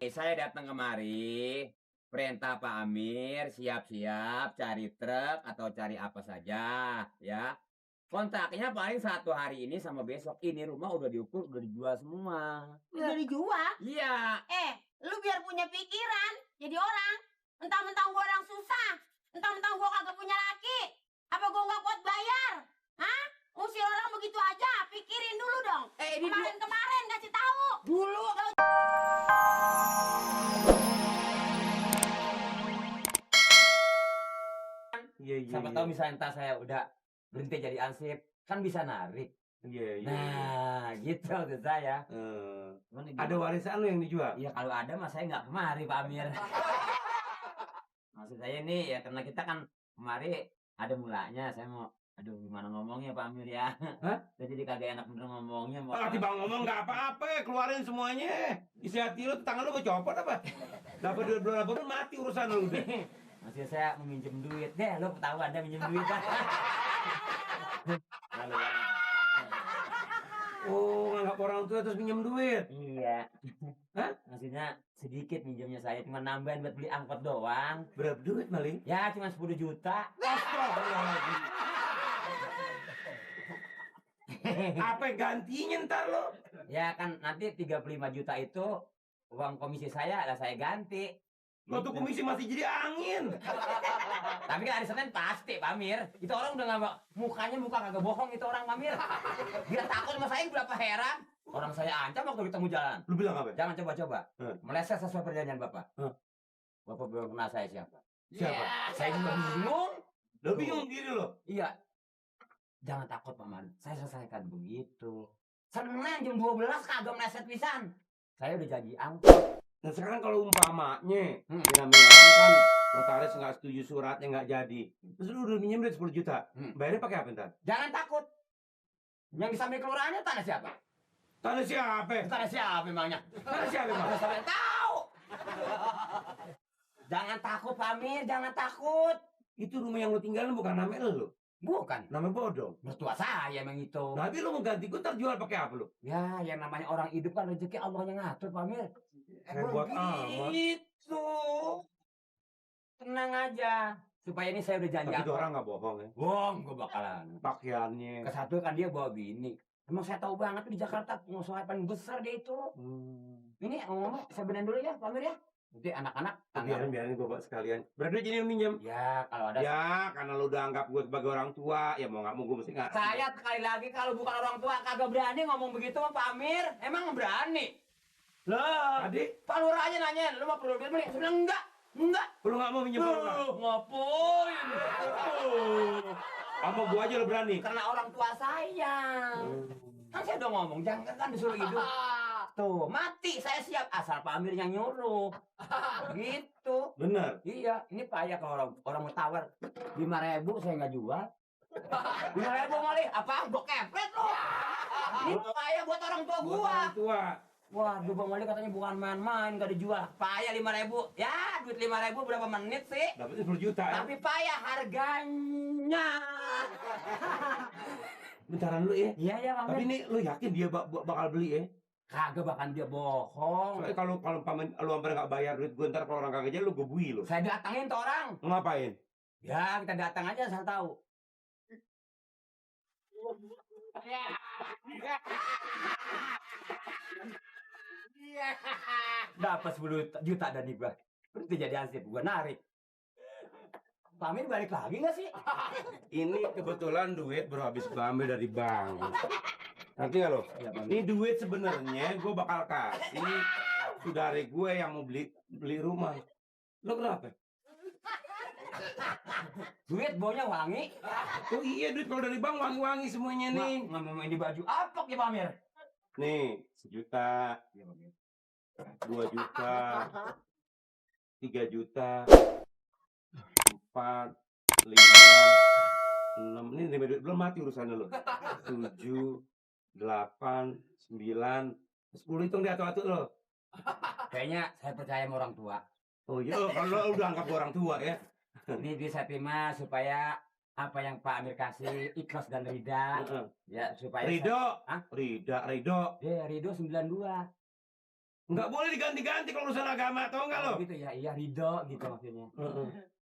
Saya datang kemari, perintah Pak Amir, siap-siap cari truk atau cari apa saja, ya. Kontaknya paling 1 hari ini sama besok. Ini rumah udah diukur, udah dijual semua. Udah dijual? Iya. Lu biar punya pikiran jadi orang. Mentang-mentang gua orang susah, mentang-mentang gua kagak punya laki. Apa gua nggak kuat bayar? Hah? Ngusir orang begitu aja, pikirin dulu dong. Ini Kemarin-kemarin kasih tahu. dulu. Iya, Siapa tahu misalnya entar saya udah berhenti jadi ansip, kan bisa narik. Iya. Nah, gitu maksud saya. Cuman Ada warisan lu yang dijual? Iya kalau ada mah saya nggak kemari Pak Amir. Maksud saya nih ya karena kita kan kemari ada mulanya. Saya mau, aduh gimana ngomongnya Pak Amir ya. Hah? Saya jadi kagak enak bener ngomongnya. Mau Ah, tiba ngomong nggak apa-apa, keluarin semuanya. Isi hati lu, tangan lu kecopot apa? Dapat duit bulan pun mati urusan lu udah. Maksud saya meminjam duit. Deh, lo tahu Anda minjem duit kan? Lalu, Oh, nganggap orang tua terus pinjam duit. iya. Hah? Maksudnya sedikit minjemnya saya cuma nambahin buat beli angkot doang. Berapa duit maling? Ya cuma 10 juta. Astagfirullahaladzim. Apa gantinya ntar lo? Ya kan nanti 35 juta itu uang komisi saya lah saya ganti. Lo tuh komisi masih jadi angin. Tapi kan hari Senin pasti Pak Amir. Itu orang udah nggak mukanya muka kagak bohong itu orang Pak Amir. Dia takut sama saya berapa heran. Orang saya ancam waktu ketemu jalan. Lu bilang apa? Jangan coba-coba. Meleset sesuai perjanjian Bapak. Hah? Bapak belum kenal saya siapa. Siapa? Ya, saya juga bingung. Lo bingung diri lo. Iya. Jangan takut Pak Man. Saya selesaikan begitu. Senin jam 12 kagak meleset pisan. Saya udah janji angkot. Nah sekarang kalau umpamanya, namanya orang kan notaris nggak setuju suratnya nggak jadi. Terus lu udah minjem duit 10 juta. Bayarnya pakai apa ntar? Jangan takut. Yang di samping kelurahannya tanah siapa? Tanah siapa? Tanah siapa emangnya? Tanah siapa emang? Tanah siapa yang tahu? Jangan takut Pak Amir, jangan takut. Itu rumah yang lu tinggalin bukan nama lu. Bukan. Nama bodong. Mertua saya emang itu. Tapi lu mau ganti gue ntar jual pakai apa lu? Ya, yang namanya orang hidup kan rezeki Allah yang ngatur Pak Amir. Hebat amat. Gitu. Tenang aja. Supaya ini saya udah janji Tapi itu angkot. orang nggak bohong ya. Bohong, gue bakalan. Pakaiannya. Kesatu kan dia bawa bini. Emang saya tahu banget tuh di Jakarta pengusaha paling besar dia itu. Ini ngomong saya benerin dulu ya, Pak Amir ya. Nanti anak-anak Biarin gue buat sekalian. Berarti jadi lu minjem. Ya, kalau ada Ya, karena lu udah anggap gue sebagai orang tua, ya mau nggak mau gue mesti nggak. saya sekali lagi kalau bukan orang tua kagak berani ngomong begitu sama Pak Amir. Emang berani? Lah, Tadi Pak Lurah aja nanya, lu mau perlu duit beli? Saya bilang enggak. Enggak. lu nggak mau minjem lu nggak? Ngapain? Sama gue aja lu berani. Karena orang tua saya. Kan saya udah ngomong, jangan kan disuruh hidup. Tuh, mati saya siap asal Pak Amir yang nyuruh. Gitu. Bener. Iya, ini payah kalau orang mau tawar 5.000 saya nggak jual. 5.000 malih, apa? Gua kepret lo. Ini payah buat orang tua Buat gua. orang tua. Waduh, Bang Mali katanya bukan main-main, gak dijual. Payah 5.000. Ya, duit 5.000 berapa menit sih? Dapatnya 10 juta ya. Tapi payah harganya. Bentaran lu ya. Iya ya, Bang. Tapi ini lu yakin dia bakal beli ya? Kagak bahkan dia bohong. Soalnya kalau pamen lu hampir nggak bayar duit gue ntar kalau orang kagak jadi lu gue bui lu. Saya datangin tuh orang. Ngapain? Ya, kita datang aja asal tahu. Dapat 10 juta dari gua. Berarti jadi ansip gua narik. Pak Amin balik lagi nggak sih? Ini kebetulan duit baru habis gue ambil dari bank. Nanti nggak lo? Iya, Pak Amin. Ini duit sebenarnya gue bakal kasih saudara gue yang mau beli rumah. Lo kenapa? Duit baunya wangi. Oh iya duit kalau dari bank wangi-wangi semuanya nih. Ngomong ini baju apa ya Pak Amir? Nih 1 juta, 2 juta, 3 juta, 4, 5, 6. Ini dari duit belum mati urusannya lo. 7, 8, 9, 10 hitung di atu-atu lo. Kayaknya saya percaya sama orang tua. Oh iya, kalau lo udah anggap orang tua ya. Ini bisa terima supaya apa yang Pak Amir kasih ikhlas dan rida. Ya supaya Ridho, Hah? Ridho. Ridho 92. Nggak boleh diganti-ganti kalau urusan agama, tau nggak lo? Gitu ya, iya ridho gitu maksudnya.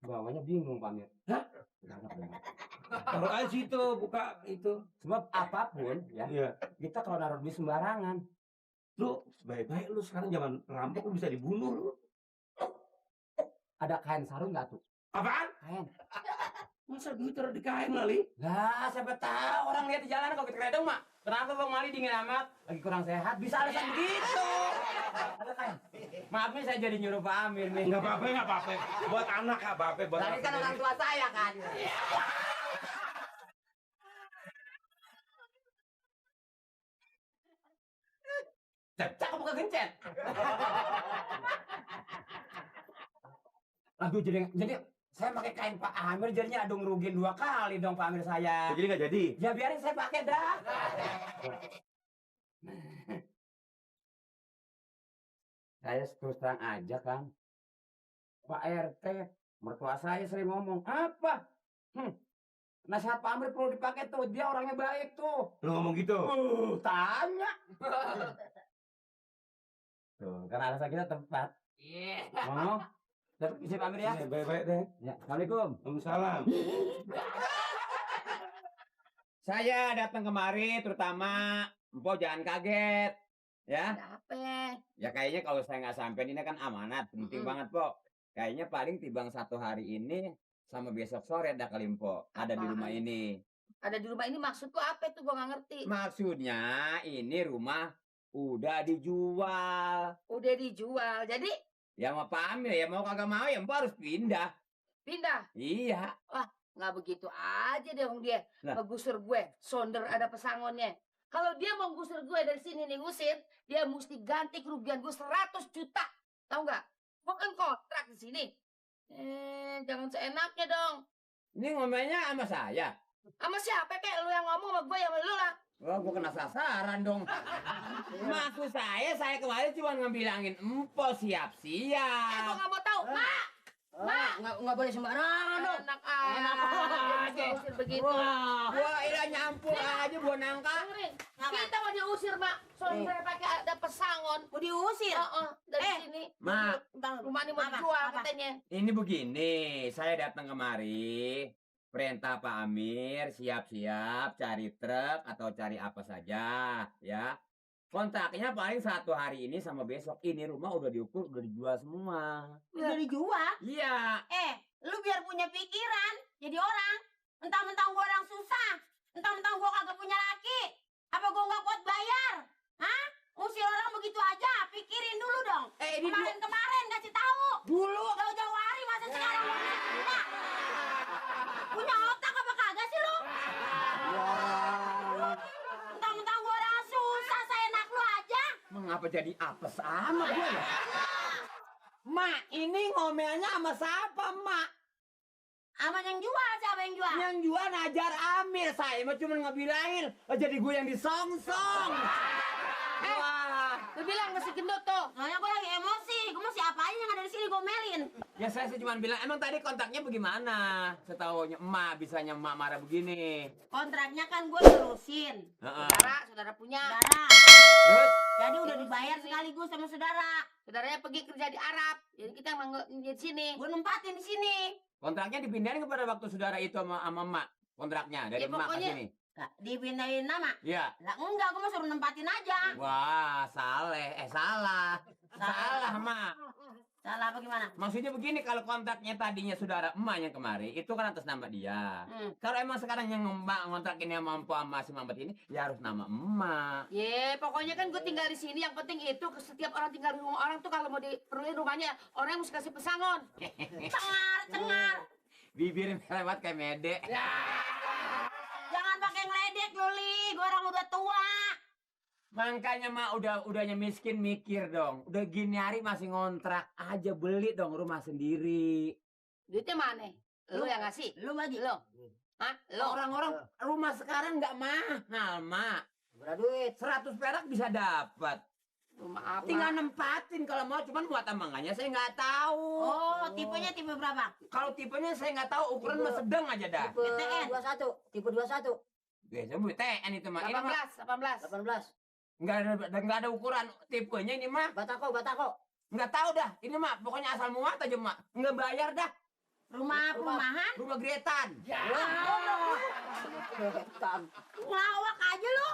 Bawahnya bingung Pak Amir. Hah? Nggak pernah. Taruh aja situ, buka itu. Sebab apapun ya, Iya. kita kalau naruh di sembarangan. Lu baik-baik lu sekarang zaman rampok lu bisa dibunuh lu. Ada kain sarung nggak tuh? Apaan? Kain. Masa duit taruh di kain kali? Lah, siapa tahu orang lihat di jalan kalau kita keredong mak. Kenapa Bang Mali dingin amat? Lagi kurang sehat, bisa alasan begitu. Ada kain. Maaf nih saya jadi nyuruh Pak Amir nih. Nggak apa-apa, nggak apa-apa. Buat anak nggak apa-apa. Buat Tadi anak kan orang sendiri. tua saya kan. Cakep bukan gencet. Aduh jadi saya pakai kain Pak Amir jadinya aduh ngerugiin 2 kali dong Pak Amir saya. Jadi nggak jadi? Ya biarin saya pakai dah. Saya terus terang aja Kang. Pak RT, mertua saya sering ngomong, apa? Nasihat Pak Amir perlu dipakai tuh, dia orangnya baik tuh. Lu ngomong gitu? Tanya. Tuh, karena alasan kita tepat. Iya. Ngomong. Dapat isi Pak Amir ya. Iya, baik-baik deh. Ya, Assalamualaikum. Waalaikumsalam. Saya datang kemari terutama Empok jangan kaget. Ya. Apa? Ya kayaknya kalau saya nggak sampai ini kan amanat, penting banget, Pok. Kayaknya paling tibang 1 hari ini sama besok sore ada kali Empok. Ada di rumah Apaan? ini. Ada di rumah ini maksud lu apa itu? Gua nggak ngerti. Maksudnya ini rumah udah dijual. Udah dijual. Jadi Ya mau Pak Amir ya mau kagak mau ya Empok harus pindah. pindah. Iya. Nggak begitu aja dong dia Lah. ngegusur gue. Sonder ada pesangonnya. Kalau dia mau gusur gue dari sini nih ngusir, dia mesti ganti kerugian gue 100 juta. Tahu nggak? Gue kan kontrak di sini. Jangan seenaknya dong. Ini ngomongnya sama saya. Sama siapa kek? Lu yang ngomong sama gue, sama lu lah. Wah, gua kena sasaran dong. Maksud saya kemarin cuma ngebilangin Empok Gue siap-siap. nggak mau tahu. Mak! Mak! Nggak boleh sembarangan dong. Enak aja. Usir begitu. Wah, gua ilah nyampur aja gua nangka. Dengerin. Kita mau diusir, Mak. Soalnya pakai ada pesangon. Mau diusir. Dari sini. Mak, Rumah ini mau Apa? dijual Apa? katanya. ini begini, saya datang kemari, perintah Pak Amir, siap-siap cari truk atau cari apa saja, ya. Kontaknya paling 1 hari ini sama besok. Ini rumah udah diukur, udah dijual semua. Udah dijual. Iya. Lu biar punya pikiran. Jadi orang. Mentang-mentang gua orang susah. Mentang-mentang gua kagak punya laki. Apa gua nggak kuat bayar? Hah? Usir orang begitu aja. Pikirin dulu dong. Ini Kemarin-kemarin kasih tahu. dulu. Jauh-jauh hari masa sekarang lu bisa punya. Punya otak apa kagak sih lu? Mentang-mentang gua orang susah, saya enak lu aja. Mengapa jadi apa sama gue ya? Mak, ini ngomelnya sama siapa, Mak? Aman yang jual, siapa yang jual? Yang jual Najar Amir, saya mah cuma ngebilangin, jadi gue yang disongsong. Wah, Lu bilang masih gendut tuh. Soalnya gua lagi emosi. Gua masih apa aja yang ada di sini gua melin. ya saya sih cuma bilang, emang tadi kontaknya bagaimana? Setahunya emak, bisanya emak marah begini. Kontraknya kan gua terusin. Heeh. Saudara punya. Terus? Jadi udah dibayar sekaligus sama saudara. Saudaranya pergi kerja di Arab. Jadi kita emang di sini. Gua nempatin di sini. Kontraknya dipindahin kepada waktu saudara itu sama emak. Kontraknya dari Ya, emak ke pokoknya- sini. Nah, dipindahin nama. Iya. Lah enggak, gua mau suruh nempatin aja. Wah, salah. Salah, Mak. Salah apa gimana? Maksudnya begini, kalau kontaknya tadinya saudara emak yang kemari, itu kan atas nama dia. Kalau emang sekarang yang emak ngontrakin yang mampu sama si Mampet ini, ya harus nama emak. Ye, pokoknya kan gue tinggal di sini. Yang penting itu setiap orang tinggal di rumah orang tuh kalau mau diperluin rumahnya, orang yang mesti kasih pesangon. Cengar. Bibir lewat kayak mede. Jangan pakai ngeledek lu, Li. Gue orang udah tua. Makanya mak udahnya miskin mikir dong. Udah gini hari masih ngontrak aja, beli dong rumah sendiri. Duitnya mana? Lu yang ngasih? Lu bagi. Lu? Hah? Lu? Orang-orang rumah sekarang nggak mahal, mak. Berapa duit? 100 perak bisa dapat. Rumah apa? Tinggal nempatin kalau mau, cuman buat tambangannya saya nggak tahu. Oh, tipenya tipe berapa? Kalau tipenya saya nggak tahu, ukuran mah sedang aja dah. Tipe BTN. 21. Tipe 21. Biasa BTN itu mah. Ini mah 18. 18. Nggak ada ukuran tipenya ini mah. Batako, batako. Nggak tahu dah. Ini mah pokoknya asal muat aja mah. Nggak bayar dah. Rumah perumahan? Rumah Gretan. Wah. Ngelawak aja lu.